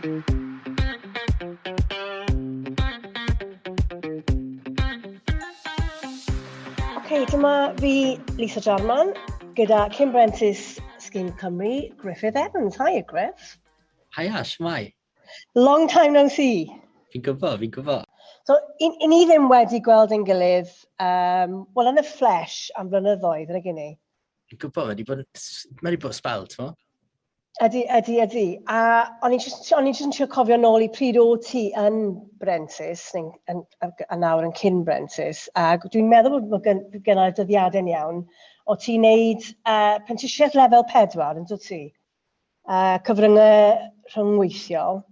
Ok, dyma fi, Lisa Jarman, gyda Cyn Brentis Sgîm Cymru, Griffith Evans. Hiya, Griff. Hiya, shwmae? Long time no see. Fi'n gwybod, fi'n gwybod. So, i ni ddim wedi gweld ein gilydd, wel, yn y flesh am blynyddoedd, yn y gynnu. Fi'n gwybod, mae wedi bod, mae wedi bod spel, ti'n Ydy, ydy, ydy. A o'n i'n just, o'n i'n just yn trio cofio nôl i pryd o ti yn brentis, neu yn, a nawr yn cyn brentis, a dwi'n meddwl bod gen, gen i'r dyddiadau'n iawn, o ti'n neud prentisiaeth lefel 4, yn dod ti? Cyfryngau rhyngweithiol.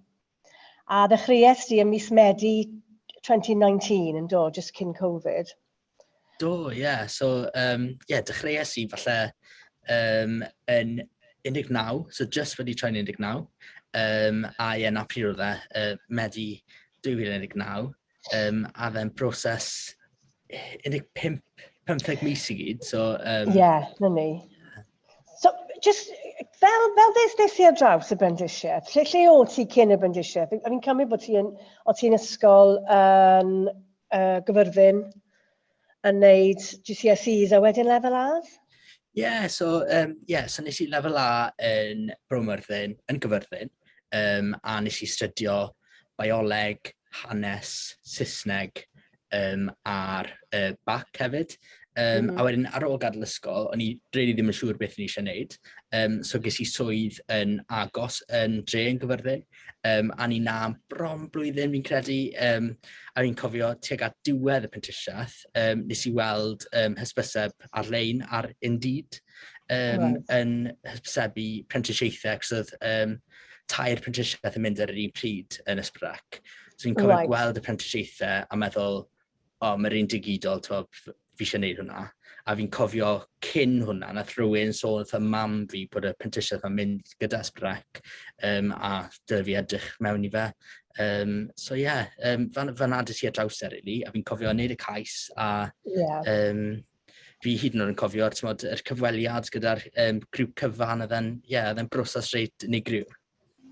A ddechreuais di ym mis Medi 2019 yn do, just cyn Covid. Do, ie. Yeah. So, yeah, dechreuais i falle yn 19, so just wedi troi'n 19. A ie, yeah, na pryd oedd e, Medi 2019. A fe'n broses 15, 15 mis i gyd. So, Ie, yeah, na ni. So, just, fel des i ar draws y brentisiaeth, lle o ti cyn y brentisiaeth? O'n i'n cymryd bod ti yn, o ti'n ysgol yn Gyfyrddin yn neud GCSEs a wedyn lefel A's? Ie, yeah, so, yeah, so nes i lefel A yn Bro Myrddin, yn Gyfyrddin, a nes i studio bioleg, hanes, Saesneg, a'r bac hefyd. A wedyn ar ôl gadael ysgol, o'n i really ddim yn siŵr beth o'n i eisiau gwneud. So ges i swydd yn agos yn dre yn Gyfyrddin. A ni na am bron blwyddyn fi'n credu. A fi'n cofio tuag at diwedd y prentisiaeth, nes i weld hysbyseb ar-lein ar Indeed yn hysbysebu prentisiaethau, achos oedd 3 prentisiaeth yn mynd ar yr un pryd yn Ysbrec. So fi'n cofio gweld y prentisiaethau a meddwl, o, oh, mae'r un digidol, t'mo, fi eisiau gwneud hwnna. A fi'n cofio cyn hwnna, nath rhywun sôn wrth y mam fi bod y prentisiaeth yn mynd gyda Ysbrec, a dyle fi edrych mewn i fe. So ie, yeah, fan ades i ar draws e, really, a fi'n cofio wneud y cais, a fi hyd yn oed yn cofio, t'mod, yr cyfweliad gyda'r grŵp cyfan, oedd e'n, ie, oedd e'n broses reit unigryw.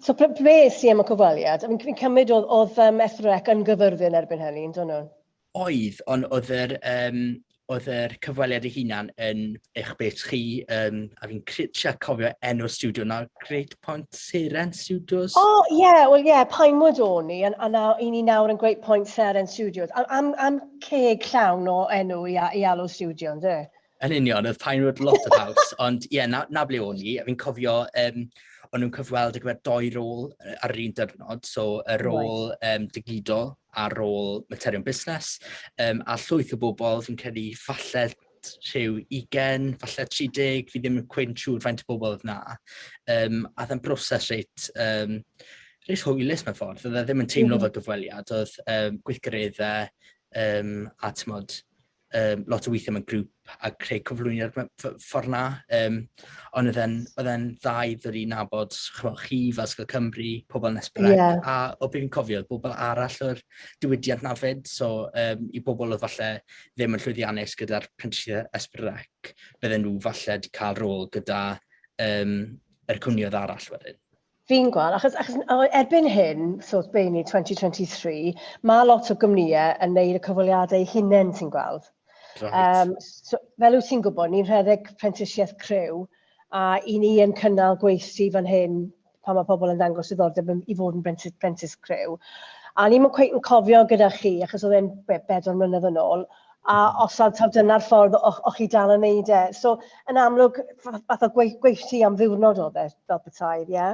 So be es i am y cyfweliad? Fi'n cymryd oedd S4C yn Gyfyrddin erbyn hynny, yn dod nhw? Oedd, ond oedd yr cyfweliad ei hunan yn eich beth chi, a fi'n trio cofio enw'r studio nawr, Great Point Seren Studios? O, oh, ie, yeah, wel ie, yeah, Pinewood o'n i, a i ni nawr yn Great Point Seren Studios. Am ceg llawn o enw i alw studio, ynddo? Yn union, oedd Pinewood lot o house, ond ie, yeah, na ble o'n i, a fi'n cofio, o'n nhw'n cyfweld ar gyfer 2 rôl ar yr un diwrnod, so y rôl digidol a rôl materion busnes, a llwyth o bobl, fi'n credu falle rhyw 20, falle 30, fi ddim yn cweit siŵr faint o bobl oedd na. A oedd e'n broses reit hwylus mewn ffordd, oedd e ddim yn teimlo fel gyfweliad, oedd gweithgareddau, a t'mod, lot o weithiau mewn grŵp a creu cyflwyniad mewn ffordd na. Ond oedd e'n dda i ddod i nabod, ch'mo', chi fel Ysgol Cymru, pobl yn S4C, a o beth fi'n cofio, oedd bobl arall o'r diwydiant na fyd, so i bobl oedd falle ddim yn llwyddiannus gyda'r prentisiaeth S4C, bydden nhw falle wedi cael rôl gyda yr cwmnioedd arall wedyn. Fi'n gweld, achos erbyn hyn, so be ni, 2023, mae lot o gwmnïau yn neud y cyfweliadau eu hunain, ti'n gweld. So, fel wyt ti'n gwybod, ni'n rhedeg prentisiaeth criw, a i ni yn cynnal gweithdy fan hyn pan mae pobl yn dangos diddordeb i fod yn prentis criw. A ni'n cweit yn cofio gyda chi, achos oedd e'n 4 mlynedd yn ôl, a os taw dyna'r ffordd o'ch chi dal yn neud e. So, yn amlwg, fath o gweithdy am ddiwrnod oedd e, fel petai, ie?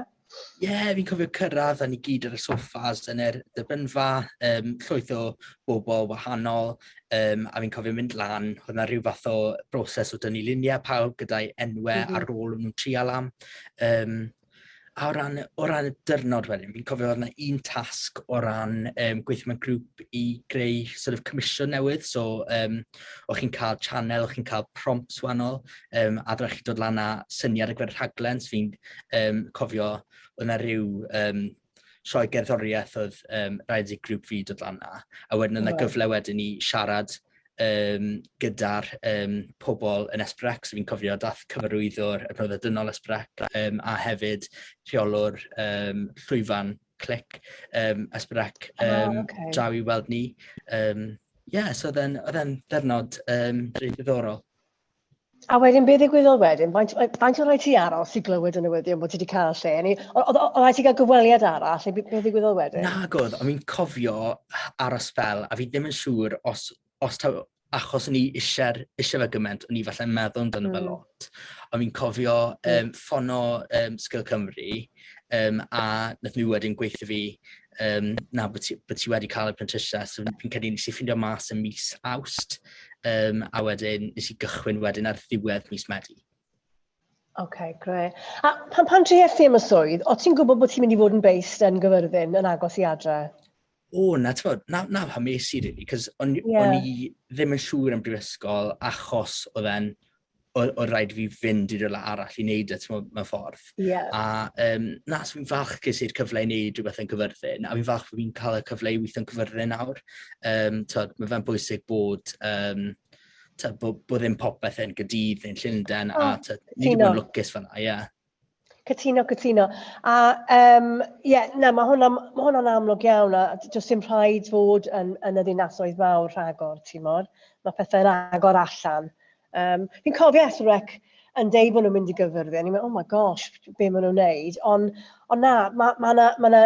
Ie, yeah, fi'n cofio cyrraedd a ni gyd ar y soffas yn yr dderbynfa, llwyth o bobl wahanol, a fi'n cofio mynd lan, oedd yna rhyw fath o broses o dynnu luniau pawb gyda'i enwau ar ôl nhw'n trial am. A o ran y dyrnod wedyn, fi'n cofio oedd yna un tasg o ran gweithio mewn grŵp i greu sort of comisiwn newydd. So, o'ch chi'n cael channel, o'ch chi'n cael prompts wahanol, a dda chi dod lan â syniad ar gyfer rhaglen. So fi'n cofio oedd yna rhyw sioe gerddoriaeth oedd rhaid i grŵp fi dod lan â. A wedyn oedd yna gyfle wedyn i siarad gyda'r pobl yn S4C, so fi'n cofio dath cyfarwyddwr y Adnoddau Dynol S4C, a hefyd rheolwr llwyfan Clic, S4C, oh, okay. draw i weld ni. Yeah, so oedd e'n ddiwrnod rili diddorol. A wedyn, be ddigwyddodd wedyn? Faint o rhaid ti aros i glywed y newyddion bod ti wedi cael lle? Neu, oedd rhaid ti gael gyfweliad arall, neu be ddigwyddodd wedyn? Nag oedd, o'n i'n cofio aros fel, a fi ddim yn siŵr os taw, achos o'n i eisiau fe gymaint, o'n i falle'n meddwl amdano fe lot. Ond fi'n cofio ffono Sgil Cymru, a nath nhw wedyn gweithio fi, na, bod ti wedi cael y prentisiaeth. So fi'n credu nes i ffindio mas yn mis Awst, a wedyn nes i gychwyn wedyn ar ddiwedd mis Medi. OK, great. A pan triest ti am y swydd, o ti'n gwybod bod ti'n mynd i fod yn based yn Gyfyrddin, yn agos i adre? O, na, ti'n na pam es i, really, cos o'n i ddim yn siŵr am brifysgol achos oedd e'n o rhaid fi fynd i rywle arall i wneud e, ti'n mewn ffordd. A na, so fi'n falch ges i'r cyfle i wneud rhywbeth yn Cyfyrddin, a fi'n falch bod fi'n cael y cyfle i weithio yn Cyfyrddin nawr. T'wod, mae fe'n bwysig bod, t'wod, bod ddim popeth yn Gaerdydd neu'n Llundain, a t'wod, ni wedi bod yn lwcus fan'na, ie. Yeah. Cytuno, cytuno. A yeah, na, mae hwnna'n ma hwnna amlwg iawn, a does dim rhaid fod yn y ddinasoedd mawr rhagor, ti'n mod. Mae pethau'n agor allan. Fi'n cofio S4C yn deud bod nhw'n mynd i Gyfyrddin, ni'n meddwl, oh my gosh, be maen nhw'n neud. Ond na, mae ma na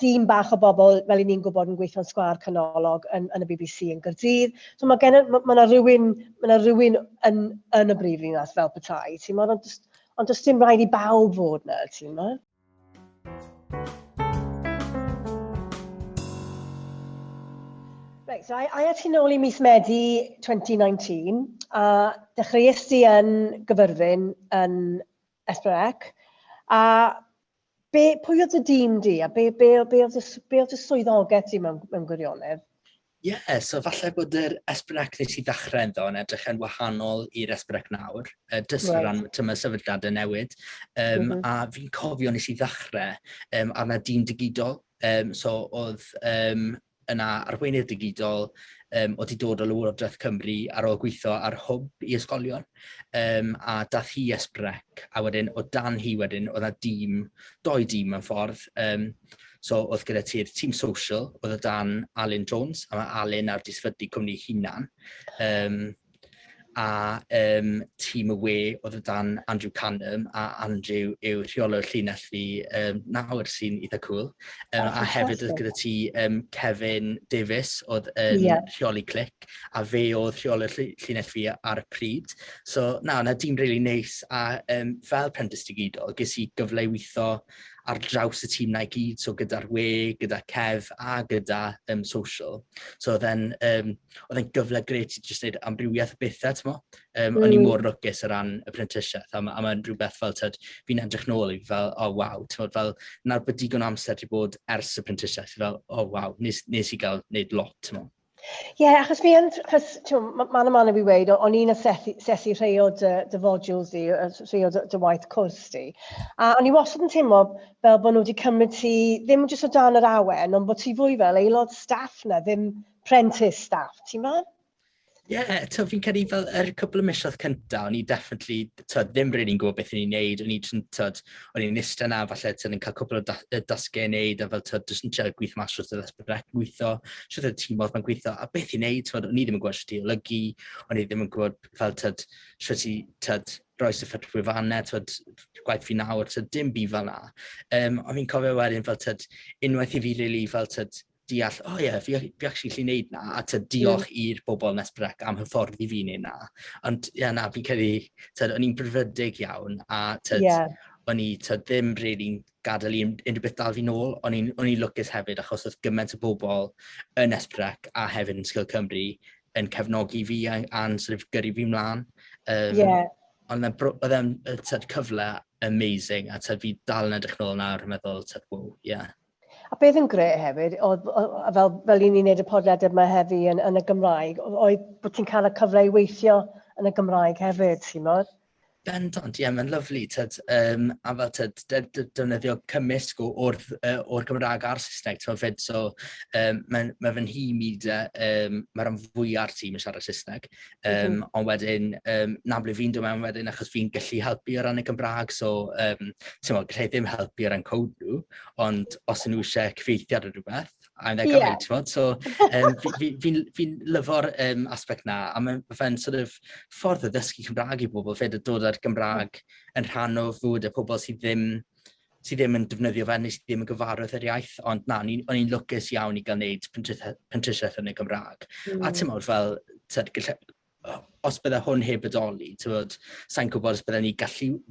dîm bach o bobl, fel i ni'n gwybod, yn gweithio'n sgwâr canolog yn y BBC yn Gaerdydd. So mae gen, ma na rhywun, ma na rhywun yn y brifddinas fel petai, ti'n mod, ond does dim rhaid i bawb fod na, ti'n mod? Reit, so a ti nôl i mis Medi 2019, a dechreuais ti yn Gyfyrddin yn S4C, a pwy oedd dy dîm di, a be oedd dy swyddogaeth di mewn gwirionedd? Ie, yeah, so falle bod yr S4C nes i ddechrau ynddo yn edrych yn wahanol i'r S4C nawr, jyst o ran tyma sefydliadau newid. A fi'n cofio nes i ddechrau arna dîm digidol. So oedd yna arweinydd digidol oedd wedi dod o Lywodraeth Cymru ar ôl gweithio ar hwb i ysgolion. A dath hi S4C, a wedyn o dan hi wedyn oedd yna dîm, doi dîm mewn ffordd. So oedd gyda ti'r tîm social, oedd o dan Alun Jones, a mae Alun ar di sefydlu cwmni hunan. A tîm y we oedd o dan Andrew Canham, a Andrew yw rheolwr llinell fi nawr, sy'n eitha cool. A hefyd oedd gyda ti Kevin Davies, oedd yn rheoli Clic, a fe oedd rheolwr llinell fi ar y pryd. So na, na dîm really neis, a fel prentis digidol, ges i gyfle i weithio ar draws y tîm na i gyd, so gyda'r we, gyda Kev a gyda social. So oedd e'n gyfle grêt i jyst wneud amrywiaeth o bethau, ti'n mo? O'n i mor lwcus o ran y prentisiaeth, a mae'n rhywbeth fel, tyd, fi'n edrych nôl i fel, oh waw, ti'n mo, fel, nawr bod digon o amser wedi bod ers y prentisiaeth, fel, oh waw, nes i gael wneud lot, ti'n mo. Ie, yeah, achos fi yn, achos, mae'n yma fi weud, o'n i'n asesu rhai o dy modules di, rhai o dy waith cwrs di. A o'n i wastad yn teimlo fel bod nhw wedi cymryd ti, ddim jyst o dan yr awen, ond bod ti fwy fel aelod staff na, ddim prentis staff, ti'n meddwl? Ie, yeah, fi'n credu fel yr cwpl o misoedd cynta, o'n i definitely, t'od, ddim really'n gwybod beth o'n i'n neud, o'n i jyst yn, t'od, o'n i'n ista na, falle, t'od, yn cael cwpl o dasgau i neud, a fel, t'od, jyst yn trio gweithio mas wrth yr S4C gweithio, sut oedd y tîm oedd mae'n gweithio, a beth i neud, t'od, o'n i ddim yn gwybod sut i olygu, o'n i ddim yn gwybod fel, t'od, sut i, t'od, roi stuff ar wefannau, t'od, gwaith fi nawr, t'od, dim byd fel na. Ond fi'n cofio wedyn fel, t'od, unwaith i fi really fel, t'od, deall, oh ie, yeah, fi actually gallu neud na, a t'od, diolch i'r bobl yn S4C am hyfforddi fi neud na. Ond ie, yeah, na, fi'n credu, t'od, o'n i'n brwdfrydig iawn, a t'od, o'n i t'od, ddim really'n gadael i unrhyw beth dal fi nôl. O'n i'n lwcus hefyd, achos oedd gymaint o bobl yn S4C a hefyd yn Sgil Cymru yn cefnogi fi a'n sort of gyrru fi mlaen. Ond oedd e'n t'od, cyfle amazing, a t'od, fi dal yn edrych nôl nawr yn meddwl, t'od, wow, yeah. A beth yn grêt hefyd, oedd, fel i ni'n neud y podlediad yma heddi yn y Gymraeg, oedd bod ti'n cael y cyfle i weithio yn y Gymraeg hefyd, ti'n modd? Bendant, ie, yeah, mae'n lyfli, tyd, a fel tyd, defnyddio cymysg o'r, or Gymraeg a'r Saesneg, ti'n fyd, so mae ma fy nhîm i, mae rhan fwya'r tîm yn siarad Saesneg, ond wedyn, na ble fi'n dod mewn wedyn, achos fi'n gallu helpu o ran y Gymraeg, so, ti'n meddwl, gallai ddim helpu o ran code nhw, ond os ydyn nhw eisiau cyfieithiad o rhywbeth, I'm their guy, yeah. Ti'n So, fi'n fi, fi, fi lyfo'r aspect na, a mae'n fe'n sort of ffordd o ddysgu Cymraeg i bobl, fed o dod â'r Gymraeg yn rhan o fywyd y pobl sydd ddim yn defnyddio fe neu sydd ddim yn gyfarwydd yr iaith, ond na, o'n i'n lwcus iawn i gael gwneud prentisiaeth yn y Gymraeg. A ti'n meddwl fel, tyd, os bydde hwn heb bodoli, ti'n sa'n gwybod os bydde ni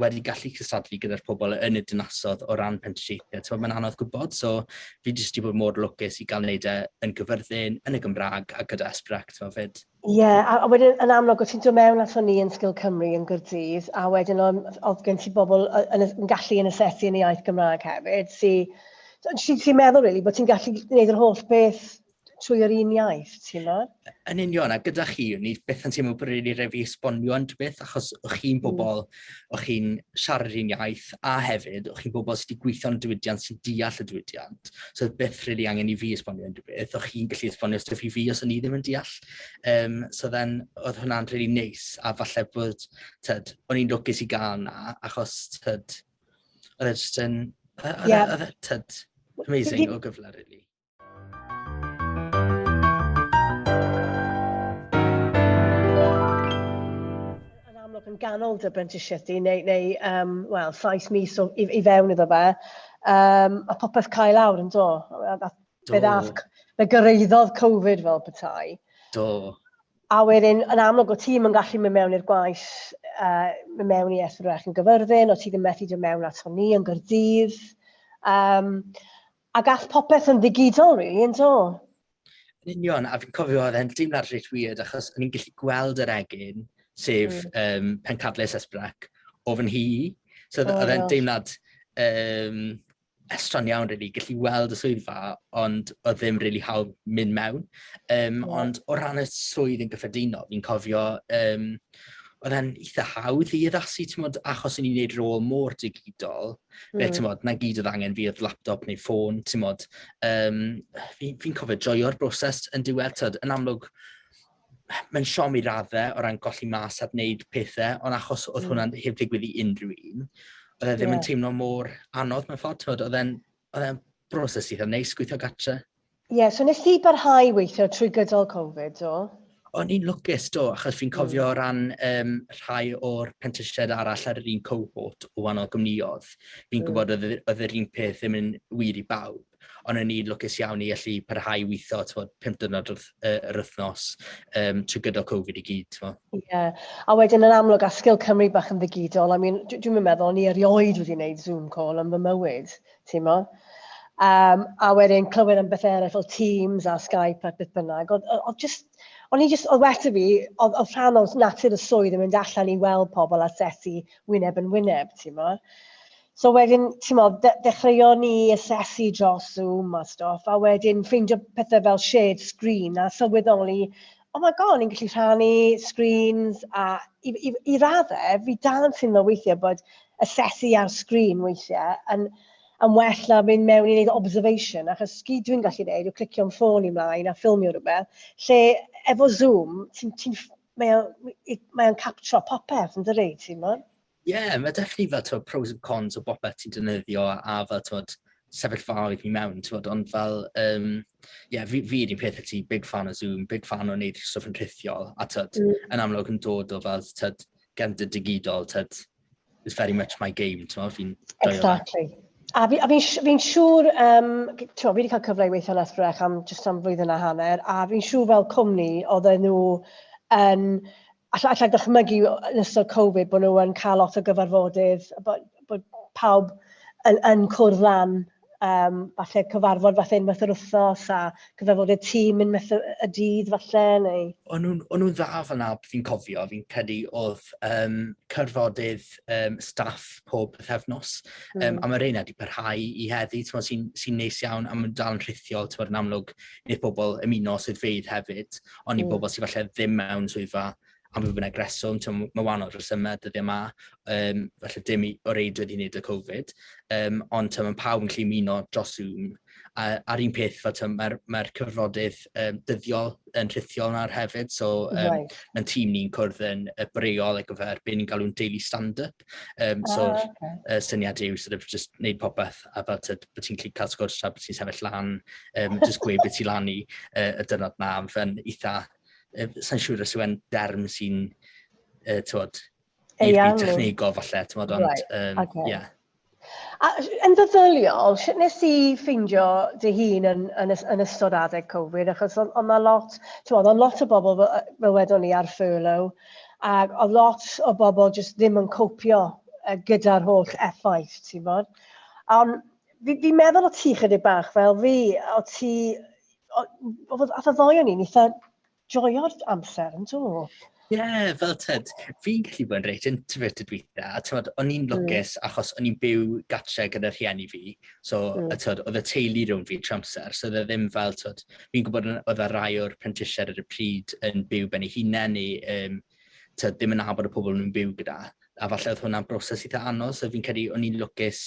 wedi gallu cystadlu gyda'r pobl yn y dinasodd o ran prentisiaethau. Ti'n mae'n anodd gwybod, so fi jyst wedi bod mor lwcus i gael wneud e yn Gyfyrddin, yn y Gymraeg a gyda S4C, ti'n fyd. Ie, yeah, a wedyn yn amlwg, o ti'n dod mewn ato ni yn Sgil Cymru yn Gaerdydd, a wedyn oedd gen ti bobl yn gallu yn asesu yn y iaith Gymraeg hefyd, sy'n sy meddwl, really, bod ti'n gallu gwneud yr holl beth trwy yr un iaith, ti'n meddwl? Yn union, a gyda chi, ni byth yn teimlo bod rili rhaid fi esbonio yn beth, achos o'ch chi'n bobl, o'ch chi'n siarad un iaith, a hefyd, o'ch chi'n bobl sydd wedi gweithio yn y diwydiant, sy'n deall y diwydiant. So byth rili angen i fi esbonio yn beth, o'ch chi'n gallu esbonio stwff i fi os o'n i ddim yn deall. So then, oedd hwnna'n really neis, a falle bod, tyd, o'n i'n lwcus i gael na, achos, tyd, oedd e just yn, oedd e, tyd, amazing o gyfle, really. Yn amlwg yn ganol dy brentisiaeth di, neu wel, 7 mis i fewn iddo fe, a popeth cael lawr yn do. A fe gyrraeddodd Covid fel petai. Do. A wedyn, yn amlwg, o ti'n yn gallu mynd mewn i'r gwaith, mynd mewn i S4C yn Gyfyrddin, o ti ddim methu dod mewn ato ni yn Gaerdydd. A gath popeth yn ddigidol, really, yn do? Yn union, a fi'n cofio oedd e'n deimlad reit weird, achos o'n i'n gallu gweld yr Egin, sef pencadlys S4C, o fy nhŷ. So oedd e'n deimlad estron iawn, really, gallu weld y swyddfa, ond oedd ddim really hawdd mynd mewn. Ond o ran y swydd yn gyffredinol, fi'n cofio, oedd e'n eitha hawdd i addasu, ti'n modd, achos o'n i'n neud rôl mor digidol, mm. Ti'n modd, na gyd oedd angen fi oedd laptop neu ffôn, ti'n modd. Fi cofio joio'r broses yn diwedd, tyd, yn amlwg, mae'n siom i raddau o ran golli mas ar wneud pethau, ond achos oedd hwnna'n heb ddigwydd i unrhyw un, oedd e ddim yn teimlo mor anodd mewn ffordd, t'mod, oedd e'n broses eitha neis gweithio gatre. Ie, yeah, so nes ti barhau weithio trwy gydol Covid, do? O'n i'n lwcus, do, achos fi'n cofio o ran rhai o'r prentisiaid arall ar yr un cohort o wahanol gwmnïoedd. Fi'n gwybod oedd yr un peth ddim yn wir i bawb, ond o'n i'n lwcus iawn i allu parhau i weithio, t'mod, 5 diwrnod wrth, yr wythnos trwy gydol Covid i gyd, t'mod. Ie, yeah. A wedyn yn amlwg, a Sgil Cymru bach yn ddigidol, I mean, dwi'n meddwl, o'n i erioed wedi gwneud Zoom call yn fy mywyd, ti'n mo? A wedyn clywed am beth eraill fel Teams a Skype a beth bynnag. Oedd just, o'n i just, oedd weta fi, oedd rhan o natur y swydd yn mynd allan i weld pobl a asesu wyneb yn wyneb, ti'n mo? So wedyn, ti'n mo, dechreuon ni asesu dros Zoom a stwff, a wedyn ffeindio pethau fel shared screen a sylweddoli, oh my God, ni'n gallu rhannu screens, a i raddau, fi dal yn teimlo weithiau bod asesu ar sgrin weithiau yn well na mynd mewn i wneud observation, achos gyd dwi'n gallu gwneud yw clicio'n ffôn i mlaen a ffilmio rhywbeth, lle efo Zoom, ti'n, ti mae o'n mae o'n captro popeth, yn dydi, ti'n mo? Ie, yeah, mae definitely fel, t'mod, pros and cons o bopeth ti'n defnyddio a fel, t'mod, sefyllfaoedd i mewn, t'mod, ond fel, yeah, fi yr un peth â ti, big fan o Zoom, big fan o wneud stwff yn rhithiol, a t'mod, yn amlwg yn dod o fel, t'mod, gefndir digidol, t'mod, it's very much my game, t'mod, fi'n joio fe. Exactly. A fi'n fi siŵr, t'mo, fi wedi cael cyfle i weithio yn S4C am jyst am flwyddyn a hanner, a fi'n siŵr fel cwmni oedden nhw yn, alla dychmygu yn ystod Covid bod nhw yn cael lot o gyfarfodydd, bod pawb yn cwrdd lan, falle cyfarfod falle unwaith yr wythnos a cyfarfodydd tîm unwaith y dydd falle, neu. O'n nhw'n dda fel 'na, fi'n cofio, fi'n credu oedd cyfarfodydd staff pob pythefnos, a mae rheina wedi parhau i heddi, t'mod, sy neis iawn, a ma'n dal yn rhithiol, t'mod, yn amlwg, wneud pobl ymuno swyddfeydd hefyd, ond i bobl sydd falle ddim mewn swyddfa am beth bynnag reswm, mae wahanol resymau dyddiau yma, falle dim o reidrwydd i wneud y Covid, ond mae pawb yn gallu ymuno dros Zoom. A, a'r un peth, fel mae'r mae cyfarfodydd dyddiol yn rhithiol nawr hefyd, so right. mae'n tîm ni'n cwrdd yn y breol ar gyfer be ni'n galw'n daily stand-up. So, okay. Syniad yw sort of just wneud popeth a fel tyd, bod ti'n gallu cael sgwrs tra bod ti'n sefyll lan, just gweud beth ti'n lan i y dyrnod na, fe'n eitha, sa'n siŵr os yw e'n derm sy'n, tywod, i'r byd technegol falle, tywod, ond, right. Okay. Yeah. A yn feddyliol, sut nes i ffeindio dy hun yn, yn, yn ystod adeg Covid? Achos oedd yna lot, ti'n oedd lot o bobl fel, fel wedon ni ar furlough, ac oedd lot o bobl jyst ddim yn copio gyda'r holl effaith, ti'n bod. Ond fi'n fi meddwl o ti chydig bach fel fi, o ti, oedd y ddoi o'n i'n eitha joio'r amser, yn do? Ie, yeah, fel tyd, fi'n gallu bod yn reit introverted weithiau, a tyd, o'n i'n lwcus achos o'n i'n byw gatre gyda rhieni fi, so tyd, oedd y teulu rhwng fi trwy amser, so oedd e ddim fel, tyd, fi'n gwybod oedd e rai o'r prentisiaid ar y pryd yn byw ben eu hunain neu tyd, ddim yn nabod y pobl nhw'n byw gyda, a falle oedd hwnna'n broses eitha anodd, so fi'n credu o'n i'n lwcus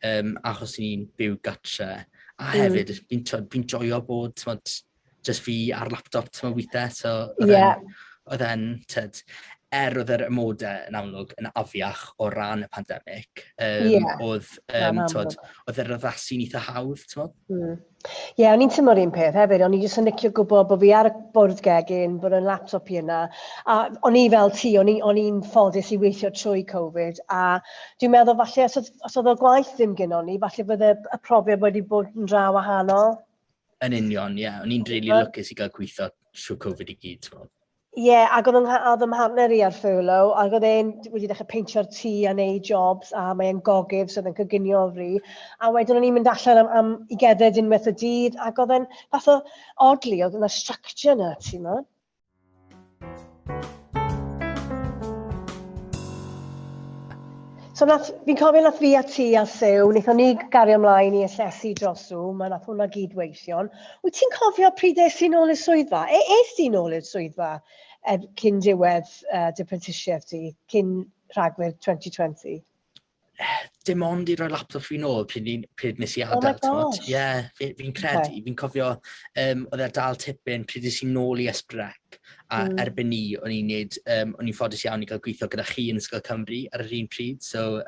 achos o'n i'n byw gatre, a hefyd fi'n fi joio bod, tyd, just fi ar laptop, ti'n weithiau, so oedd yeah. oedd e'n, tyd, er oedd yr amodau yn amlwg yn afiach o ran y pandemig, yeah. oedd, tyd, oedd yr addasu'n eitha hawdd, ti'n Ie, yeah, o'n i'n teimlo'r un peth hefyd, o'n i jyst yn licio gwybod bod fi ar y bwrdd gegin, bod yn laptop i yna, a o'n i fel ti, o'n i'n ffodus i weithio trwy Covid, a dwi'n meddwl falle os oedd, os oedd y gwaith ddim gyno ni, falle fydde y profiad wedi bod yn dra wahanol. Yn union, ie. Yeah. O'n i'n really lwcus i gael gweithio trwy Covid i gyd, ti'n Ie, yeah, ac oedd oedd ym mhartner i ar furlough, ac oedd e'n wedi dechrau peintio'r tŷ a neud jobs, a mae'n gogydd, so oedd e'n coginio o fri. A wedyn o'n i'n mynd allan am, am i gerdded unwaith y dydd, ac oedd e'n fath o oddly, oedd yna structure yna, ti'n mo? So nath, fi'n cofio nath fi a ti a Sue, wnaethon ni gario ymlaen i asesu dros Zoom, a nath hwnna gyd weithio'n. Wyt ti'n cofio pryd es ti nôl i'r swyddfa? E, es ti nôl i'r swyddfa er, cyn diwedd dy prentisiaeth ti, cyn Rhagfyr 2020? Dim ond i roi laptop fi nôl pryd, pryd nes i adael. Oh my gosh. Ie, yeah, fi'n fi credu, okay. Fi'n cofio, oedd e dal tipyn pryd nes i nôl i S4C, a erbyn ni, o'n i'n neud, o'n i'n ffodus iawn i gael gweithio gyda chi yn Ysgol Cymru ar yr un pryd, so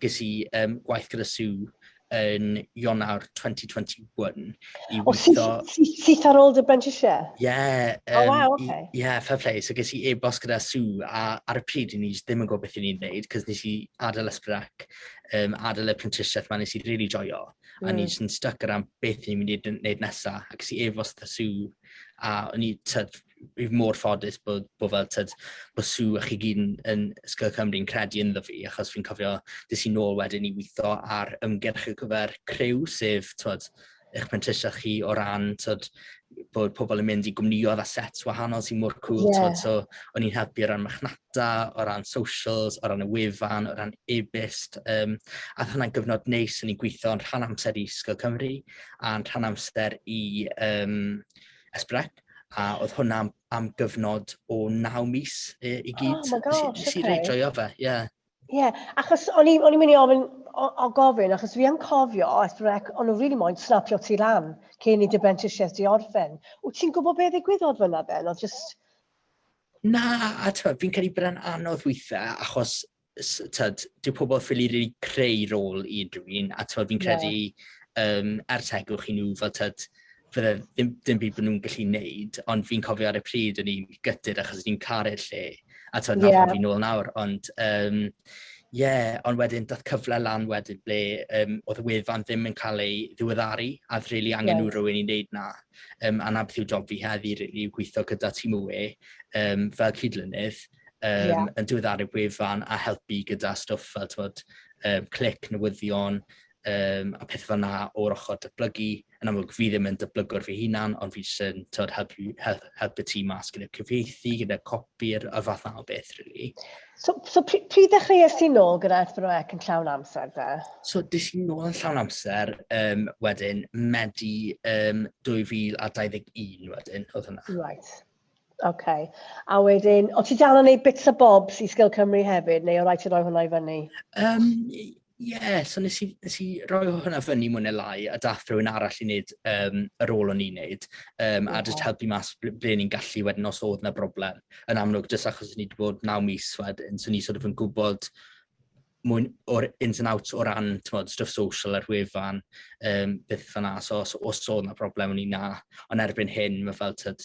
ges i gwaith gyda Sue yn Ionawr 2021 i weithio... O, syth ar ôl dy brentisiaeth? Ie. Yeah, oh, wow, okay. Ie, yeah, fair play. So ges i e-bost gyda Sue, a ar y pryd ni ddim yn gwybod beth i ni'n neud, cos nes i adael S4C, adael y prentisiaeth ma, nes i really joio, a ni jyst yn stuck ar am beth ni'n mynd i wneud nesaf, a ges i e-bost gyda Sue, a o'n i, tyd, fi mor ffodus bod, bod fel, tyd, bod Sue a chi gyd yn, yn Ysgol Cymru yn credu ynddo fi, achos fi'n cofio des i nôl wedyn i weithio ar ymgyrch ar gyfer criw, sef, tyd, eich prentisiaeth chi o ran, tyd, bod pobl yn mynd i gwmnïoedd a sets wahanol sy'n mor cool, yeah. Tyd, so o'n i'n helpu o ran marchnata, o ran socials, o ran y wefan, o ran e-byst, a oedd hwnna'n gyfnod neis, o'n i'n gweithio yn rhan amser i Ysgol Cymru, a'n rhan amser i S4C, a oedd hwnna am, am gyfnod o 9 mis i, i gyd. Oh my gosh, Nes i reit joio fe, ie. Yeah. Ie, yeah, achos o'n i'n mynd i ofyn, o, o gofyn, achos fi yn cofio, S4C, o'n nhw really moyn snapio ti lan cyn i dy brentisiaeth di orffen. Wyt ti'n gwybod beth ddigwyddodd fyna then? Oedd just... Na, a ti'n fi'n credu bod e'n anodd weithiau, achos tyd, dyw pobl ffili really creu rôl i unrhyw un, a tyd, fi'n credu yeah. er tegwch i nhw fel tyd, fydde ddim, dim byd bod nhw'n gallu neud, ond fi'n cofio ar y pryd o'n i'n gutted achos o'n i'n caru'r lle, a tyd, yeah. na fi nôl nawr, ond yeah, ond wedyn dath cyfle lan wedyn ble oedd y wefan ddim yn cael ei ddiweddaru, a oedd really angen nhw rhywun i wneud na. A na beth yw job fi heddi, really, yw gweithio gyda tîm y we fel cydlynydd, yeah. yn diweddaru wefan a helpu gyda stwff fel t'mod, clic, newyddion, a pethau fel na o'r ochr datblygu. Yn amlwg, fi ddim yn datblygwr fy hunan, ond fi jyst yn t'mod, helpu, help, helpu tîm mas gyda cyfieithu, gyda copi'r y fath na o beth, really. So, so pryd ddechreuais ti nôl gyda S4C yn llawn amser, de? So, des i nôl yn llawn amser wedyn, Medi 2021 wedyn, oedd hwnna. Right. OK. A wedyn, o ti dal yn neud bits a bobs i Sgil Cymru hefyd, neu o rhaid ti roi hwnna i fyny? Ie, so nes i roi hwnna fyny mwy neu lai, a dath rhywun arall i wneud y rôl o'n i'n neud, a just helpu mas ble ni'n gallu wedyn os oedd 'na broblem. Yn amlwg, jyst achos ni wedi bod 9 mis wedyn, so ni sort of yn gwybod mwy o'r ins and outs o ran, t'mod, stwff social ar wefan, beth fyna, so os oedd 'na broblem o'n i na, ond erbyn hyn, mae fel, tyd,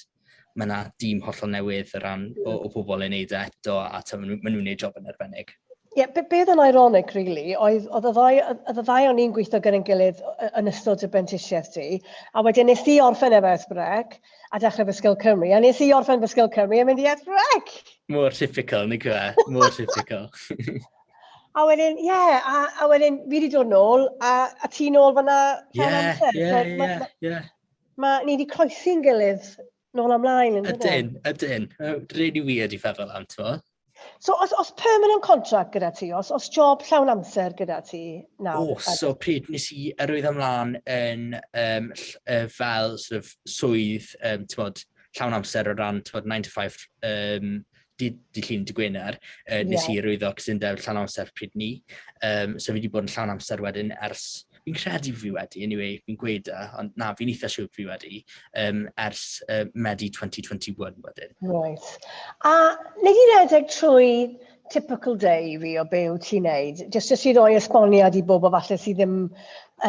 mae yna dîm hollol newydd o ran o bobl yn neud e eto, a ma nhw'n neud job yn arbennig. Ie, yeah, be oedd yn ironic, really, oedd y ddau o'n i'n gweithio gyda'n gilydd yn ystod y brentisiaeth ti, a wedyn nes i orffen efo S4C a dechrau fy Sgil Cymru, a nes i orffen fy Sgil Cymru a mynd i S4C. Mor typical, nag yw e? Mor typical. A wedyn, ie, yeah, a wedyn fi wedi dod nôl, a ti nôl fyna llawn amser. So, ni wedi croesi'n gilydd nôl ymlaen, yn dydyn? Ydyn, ydyn. Really weird i feddwl am, ti'n So, os permanent contract gyda ti, os job llawn amser gyda ti nawr? O, so pryd nes i arwyddo ymlaen yn fel sort of swydd, t'mod, llawn amser o ran, t'mod, 9 to 5, dydd Llun, dydd Gwener, nes i arwyddo cytundeb llawn amser pryd ni. So fi wedi bod yn llawn amser wedyn ers, fi'n credu fi wedi, anyway, fi'n gweud e, ond na, fi'n eitha siŵr fi wedi, ers Medi 2021 wedyn. Right. A nei di redeg trwy typical day fi o be wyt ti'n neud? Just i roi esboniad i bobl falle sydd ddim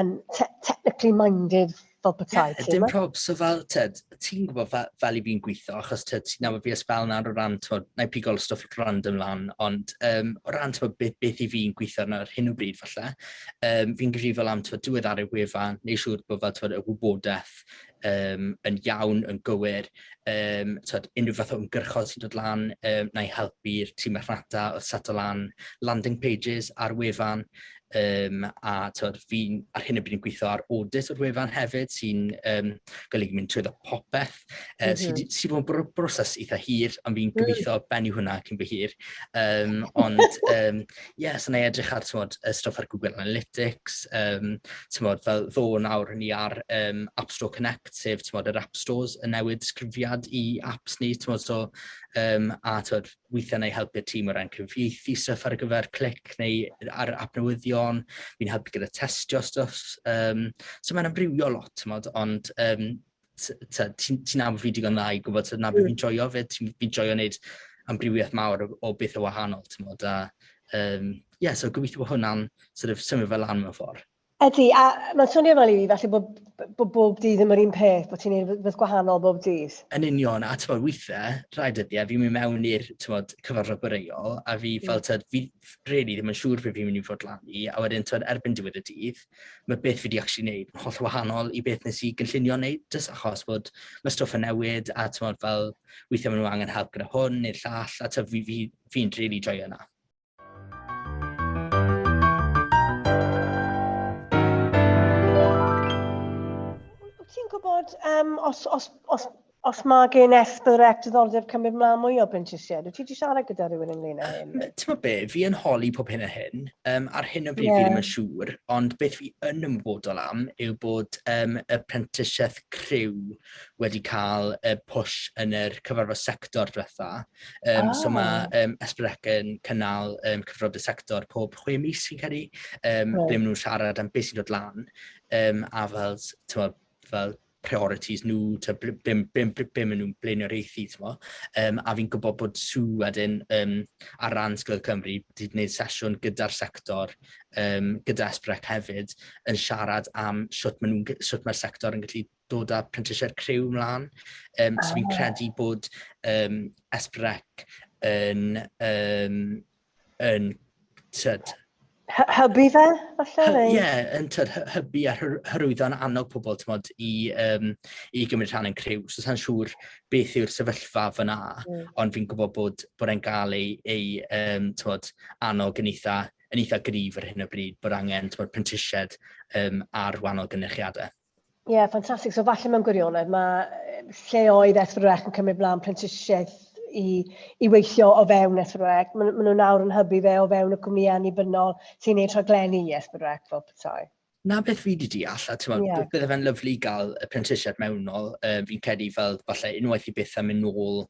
yn technically minded fel petai. Yeah, dim prob. So fel, tyd, ti'n gwybod fel i fi'n gweithio, achos tyd, ti'n nabod fi ysbel nawr o ran, t'mod, na i pigol stwff random lan, ond o ran, t'mod, beth i fi'n gweithio arno ar hyn o bryd falle, fi'n gyfrifol am, t'mod, diweddaru'r wefan, neu siŵr bod fel, t'mod, y wybodaeth yn iawn, yn gywir, t'mod, unrhyw fath o ymgyrchoedd sy'n dod lan, na i helpu'r tîm marchnata wrth seto lan landing pages ar wefan, a t'mod, fi'n ar hyn o bryd yn gweithio ar audit o'r wefan hefyd, sy'n golygu mynd trwyddo popeth, sy sy bod yn broses eitha hir, ond fi'n gobeithio bennu hwnna cyn bo hir. Ond, yeah, so na i edrych ar, t'mod, y stwff ar Google Analytics, t'mod, fel ddo nawr ni ar App Store Connect, sef, t'mod, yr App Stores yn newid disgrifiad i apps ni, t'mod, so, a t'mod, weithiau na i helpu'r tîm o ran cyfieithu stuff ar gyfer Clic neu ar app newyddion, fi'n helpu gyda testio stwff. So mae'n amrywio lot, t'mod, ond ti'n nabod fi digon dda i gwybod na beth fi'n joio fyd, fi'n joio wneud amrywiaeth mawr o bethau wahanol, t'mod, a yeah, so gobeithio bod hwnna'n sort of symud fel lan mewn ffordd. Ydy, a mae'n swnio fel i fi, falle bod bob dydd ddim yr un peth, bod ti'n neud rhywbeth gwahanol bob dydd. Yn union, a t'mod, weithiau, rhai dyddiau, fi'n mynd mewn i'r, t'mod, cyfarfod boreol, a fi fel, t'mod, fi really ddim yn siŵr beth fi'n mynd i fod lan i, a wedyn, t'mod, erbyn diwedd y dydd, mae beth fi wedi actually wneud yn holl wahanol i beth nes i gynllunio wneud, jyst achos bod mae stwff yn newid, a t'mod, fel, weithiau maen nhw angen help gyda hwn neu'r llall, a t'mod, fi'n really joio yna. Wyt ti'n gwybod os mae gen S4C diddordeb cymryd mlaen mwy o brentisiaid? Wyt ti wedi siarad gyda rhywun ynglyn â hyn? Ti'n gwybod be, fi yn holi pob hyn a hyn. Ar hyn o bryd fi ddim yn siŵr, ond beth fi yn ymwybodol am yw bod y prentisiaeth criw wedi cael y push yn yr cyfarfod sector diwetha. So mae S4C yn cynnal cyfarfod y sector pob 6 mis fi'n credu, ble maen nhw'n siarad am beth sy'n dod lan, a fel, t'mod, fel priorities nhw, be maen nhw'n blaenoriaethu, t'mo. A fi'n gwybod bod Sue wedyn ar ran Sgil Cymru wedi gwneud sesiwn gyda'r sector, gyda S4C hefyd, yn siarad am sut mae'r sector yn gallu dod â prentisiaid criw mlaen. So fi'n credu bod S4C yn tyd, Hybu fe, falle? Ie, yeah, yn tyd, hybu a hyrwyddo yn annog pobl, t'mod, i gymryd rhan yn criw. So sa'n siŵr beth yw'r sefyllfa fyna, ond fi'n gwybod bod e'n gael ei t'mod, annog yn eitha gryf ar hyn o bryd, bod angen, t'mod, prentisiaid ar wahanol gynyrchiadau. Ie, yeah, ffantastig. So falle mewn gwirionedd, mae lleoedd S4C yn cymryd mlaen prentisiaeth i weithio o fewn S4C. Maen nhw nawr yn hybu fe o fewn y cwmnïau annibynnol sy'n gwneud rhaglenni i S4C fel petai. Na beth fi wedi deall, a ti'n yeah. Bydde fe'n lyfli gael y prentisiaeth mewnol. Fi'n credu fel falle unwaith i bethau mynd nôl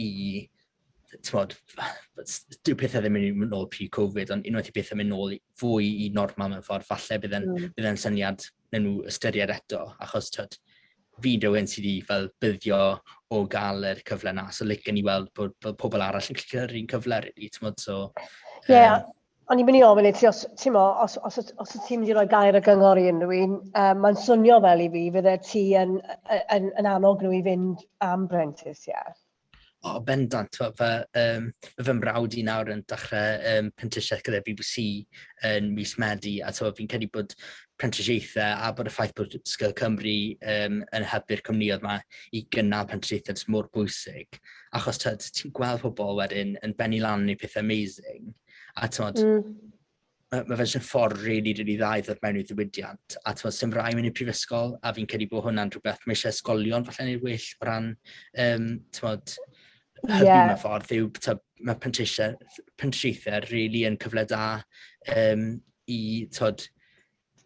i, ti'n dyw pethau ddim yn mynd nôl pre-Covid, ond unwaith i bethau mynd nôl fwy i normal mewn ffordd, falle bydde'n bydde syniad nawn nhw ystyried eto, achos tyd, fi'n rhywun sydd wedi fel buddio o gael yr cyfle na, so licen i weld bod, bod pobl arall yn gallu cael yr un cyfle, really, ti'n modd, so. Ie, yeah, o'n i'n mynd i ofyn i ti, os, ti'n mo, os, os, os, os ti'n mynd i roi gair o gyngor i unrhyw un, mae'n swnio fel i fi, fydde ti yn, yn, yn annog nhw i fynd am brentisiaeth. O, bendant. Fe fy mrawd i nawr yn dechrau prentisiaeth gyda BBC yn mis Medi, a fi'n credu bod prentisiaethau a bod y ffaith bod Sgil Cymru yn helpu'r cwmnïoedd yma i gynnal prentisiaethau jyst mor bwysig. Achos ti'n gweld pobl wedyn yn bennu lan i pethau amazing, a t'mod, ma fe jyst yn ffordd really, really dda i ddod mewn i ddiwydiant. A t'mod, sy'm rhaid mynd i'r prifysgol, a fi'n credu bod hwnna'n rhywbeth mae eisiau ysgolion falle neud well o ran, t'mod, hybu mewn ffordd yw, t'mod, mae prentisiaethau really yn cyfle da i, t'mod,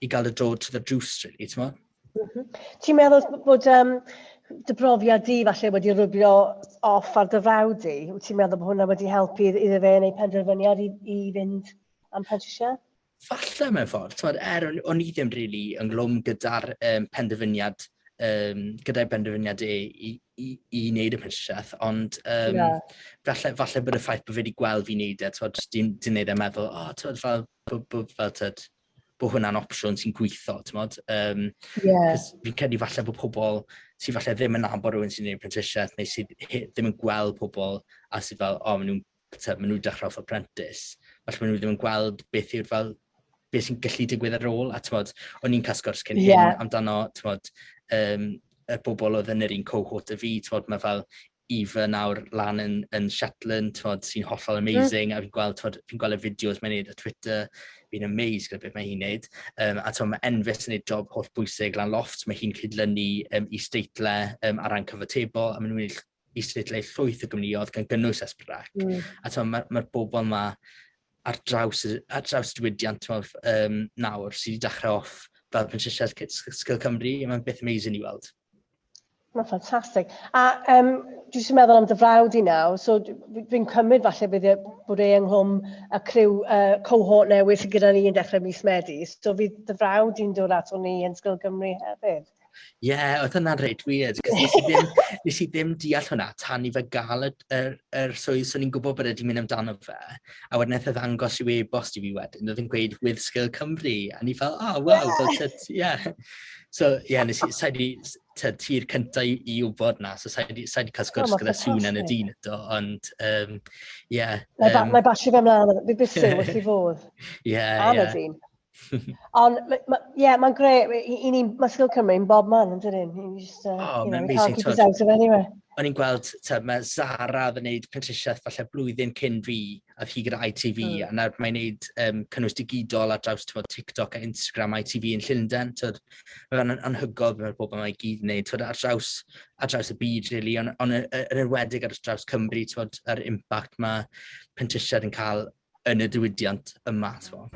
i gael y dod to the drws, really, t'mod? Ti'n meddwl bod dy brofiad di falle wedi rwbio off ar dy frawd di? Wyt ti'n meddwl bod hwnna wedi helpu iddo fe wneud penderfyniad i fynd am prentisiaeth? Falle mewn ffordd. T'mod, er o'n i ddim really ynghlwm gyda'r penderfyniad, gyda'i benderfyniad e i wneud y prentisiaeth, ond falle bod y ffaith bod fe wedi gweld fi'n neud e, t'mod, di wneud e meddwl, o, t'mod, fel, bod, bod, fel, t'mod, bod hwnna'n opsiwn sy'n gweithio, t'mod? 'Cos fi'n credu falle bod pobl sydd falle ddim yn nabod rhywun sy'n gwneud prentisiaeth neu sydd ddim yn gweld pobl a sydd fel, o, maen nhw'n dechrau off apprentice. Falle maen nhw ddim yn gweld beth yw'r fel, beth sy'n gallu digwydd ar ôl. A t'mod, o'n i'n cael sgwrs cyn hyn amdano, t'mod, y bobl oedd yn yr un cohort y fi, t'mod, mae fel Eva nawr lan yn Shetland, t'mod, sy'n hollol amazing, a fi'n gweld, t'mod, fi'n gweld y fideos mae'n neud ar Twitter, fi'n amazed gyda beth mae hi'n neud. A t'mod, mae Enfys yn neud job holl bwysig lan Lofft, mae hi'n cydlynu is-deitlau ar ran cyfatebol, a maen nhw'n neud is-deitlau llwyth o gwmnïoedd gan gynnwys S4C. A t'mod, mae'r bobl yma ar draws y diwydiant, t'mod, nawr sydd wedi dechrau off fel prentisiaeth Sgil Cymru, mae'n beth amazing i weld. Mae'n ffantastig. A dwi jyst yn meddwl am dy frawd i nawr, so fi'n cymryd falle bydd e, bod e ynghlwm y criw cohort newydd sydd gyda ni yn dechrau mis Medi. So fydd dy frawd i'n dod ato ni yn Sgil Cymru hefyd. Ie, yeah, oedd hwnna'n reit weird, cos nes i ddim deall hwnna tan i fe gael yr swydd, so ni'n gwybod bod e wedi mynd amdano fe, a wedyn nath e ddangos i'w e-bost i fi wedyn, oedd yn gweud with Sgil Cymru, a ni fel, oh, wow, fel, tyd, yeah. So, ie, yeah, nes i, sa'i di, tyd, ti'r cynta i wybod na, so sa'i di, sa di cael sgwrs Oh, gyda Sŵn yn y dyn eto, ond, ie. Mae basio fe ymlaen, fi byth sy'n wrth i fodd. Am y dyn. Ond, ie, mae'n grêt, i ni, mae Sgil Cymru yn bob man, yn dydyn? You just, Oh, you know, mae'n we can't amazing, keep us t'wod. out of anywhere. O'n i'n gweld, te, mae Zara oedd yn neud prentisiaeth falle blwyddyn cyn fi, a oedd hi gyda ITV, a nawr mae'n neud cynnwys digidol ar draws, t'mod, TikTok a Instagram ITV yn Llundain. T'wod, mae fe'n anhygoel beth mae'r bobl yma i gyd yn neud, t'wod, ar draws y byd, really, ond yn enwedig ar draws Cymru, t'wod, yr impact mae prentisiaid yn cael yn y diwydiant yma, t'mod.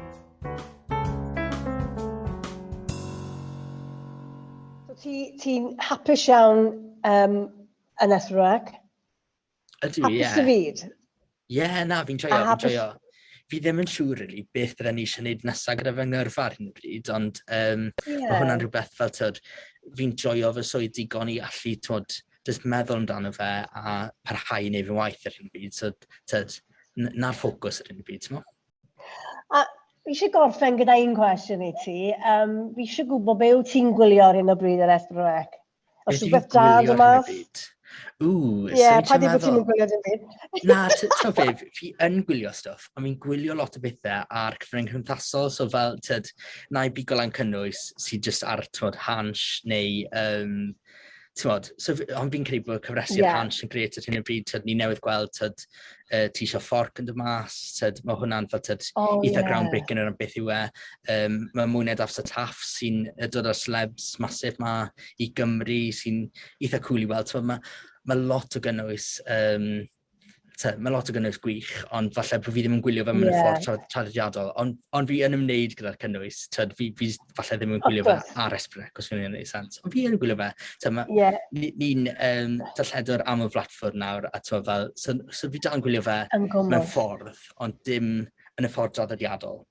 So ti'n hapus iawn yn S4C? Ydw, ie. Hapus dy fyd? Ie, na, fi'n joio, A fi'n hapus joio. Fi ddim yn siŵr, really, beth bydden ni eisiau gwneud nesaf gyda fy ngyrfa ar hyn o bryd, ond mae hwnna'n rhywbeth fel, t'wod, fi'n joio fy swydd digon i allu, t'wod, jyst meddwl amdano fe a parhau i wneud fy ngwaith ar hyn o bryd. So, t'wod, na'r ffocws ar hyn o bryd, t'mo'? A fi eisiau gorffen gyda un cwestiwn i ti. Fi eisiau gwybod be wyt ti'n gwylio ar hyn o bryd ar S4C? Os Beth rhywbeth dwi'n da gwylio yn dod ar hyn o mas? bryd? Ww, Ie, swn i'n paid â bod ti'n meddwl. gwylio dim byd. Na, t'o' be, fi yn gwylio stwff, ond fi'n gwylio lot o bethau ar cyfryngau cymdeithasol, so fel, t'od, na i bigo lan cynnwys sydd jyst ar, t'mod, Hansh neu, t'mod, so ond fi'n credu bod cyfresi'r Hansh yn grêt ar hyn o bryd, t'od, ni newydd gweld, t'od, Ti Isio Fforc yn dod mas, t'od, mae hwnna'n fel, t'od, eitha groundbreaking o ran beth yw e. Mae Mwy Na Daffs a Taff sy'n dod â'r celebs massive ma i Gymru sy'n eitha cool i weld. T'mod, ma lot o gynnwys, te, mae lot o gynnwys gwych, ond falle bod fi ddim yn gwylio fe mewn yeah. ffordd traddodiadol, ond, on fi yn ymwneud gyda'r cynnwys, tyd, fi, fi falle ddim yn gwylio fe ar S4C, os fi'n gwneud sens, ond fi yn gwylio fe. Tyd, ma, yeah. Ni'n ni darlledwr am y blatffordd nawr, a tyd, fel, so, so fi dal yn gwylio fe mewn ffordd, ond dim yn y ffordd draddodiadol.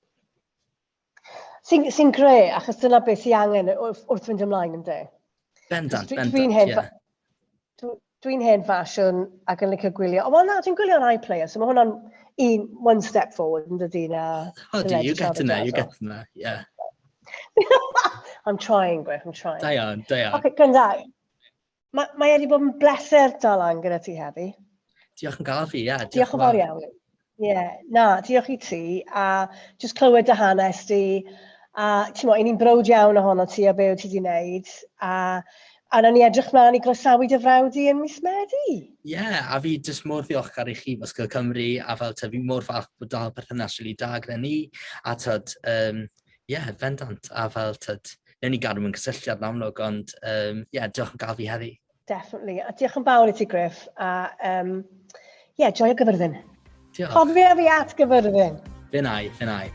Sy'n sy gre, achos dyna beth sy'n angen wrth, wrth fynd ymlaen, ynddi? Bendant, bendant, dwi'n hen, yeah. Dwi'n hen ffasiwn ac yn licio gwylio. O, wel na, dwi'n gwylio ar iPlayer, so mae hwnna'n un, one step forward, yn dydy, na. Oh, do, you get in there, you get in there, yeah. I'm trying, Griff, I'm trying. Da iawn, da iawn. Okay, gwranda. Mae, mae wedi bod yn bleser dal lan gyda ti heddi. Diolch yn gael fi, ie. Yeah, diolch, diolch yn fawr iawn. Ie, yeah, na, diolch i ti, a just clywed dy hanes di, a ti'n mo, ni'n browd iawn ohono ti a be wyt ti wedi wneud, a a nawn ni edrych mlaen i groesawu dy frawd di yn mis Medi. Ie, yeah, a fi jyst mor ddiolchgar i chi fel Sgil Cymru, a fel te, fi mor falch bod dal perthynas rili da gyda ni, a tyd, um, ie, yeah, bendant, a fel tyd, newn ni gadw mewn cysylltiad yn amlwg, ond um, yeah, diolch yn gael fi heddi. Definitely. A diolch yn fawr i ti, Griff. A um, yeah, joio Gyfyrddin. Diolch. Cofio fi at Gyfyrddin. Fe nai, fe nai.